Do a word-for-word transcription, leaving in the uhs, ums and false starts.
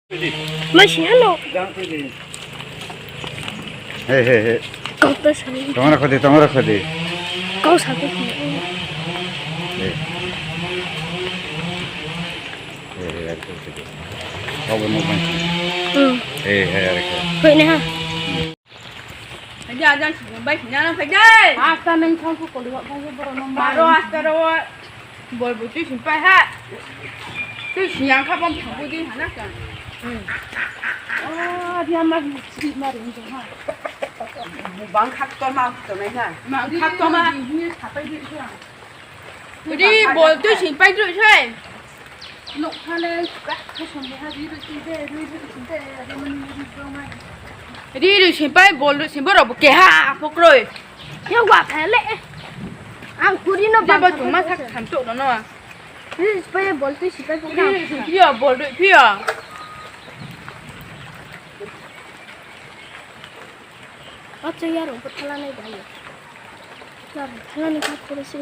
Masi hano. He, he, he. Kau to sani. Tongora khodi, tongora khodi. Kau sa to sani. He. He, he, ar khodi. Kau bo no bang. Hmm. He, he, ar khodi. Hoi ne ha. Phai di, ajang sibung bai sini ano phai di. Asta neng thang ku koli wa phai di, boro no maro asta ro. Bol bu tui sing pai ha. Tui sing yang kha bom thang bu di hana ka. Hmm. Ah, dia ma si ma ring ha. Bang khak to ma to nai na. Ma khak to ma. Di ni sa pai di ha. Di bol tui sing pai tui sai. Ri rui sing pai, bol rui sing pai, boro bo keha pho kroi. Ye wa pha le. Ang kuri no ba bo chung ma sak tham chouh no no. Ri sing pai, bol tui sing pai pho. Ri rui sing phi yo, bol rui phi yo. Acha ya rung pho thala nai ba ye. Ya rung thala nai kha pho se.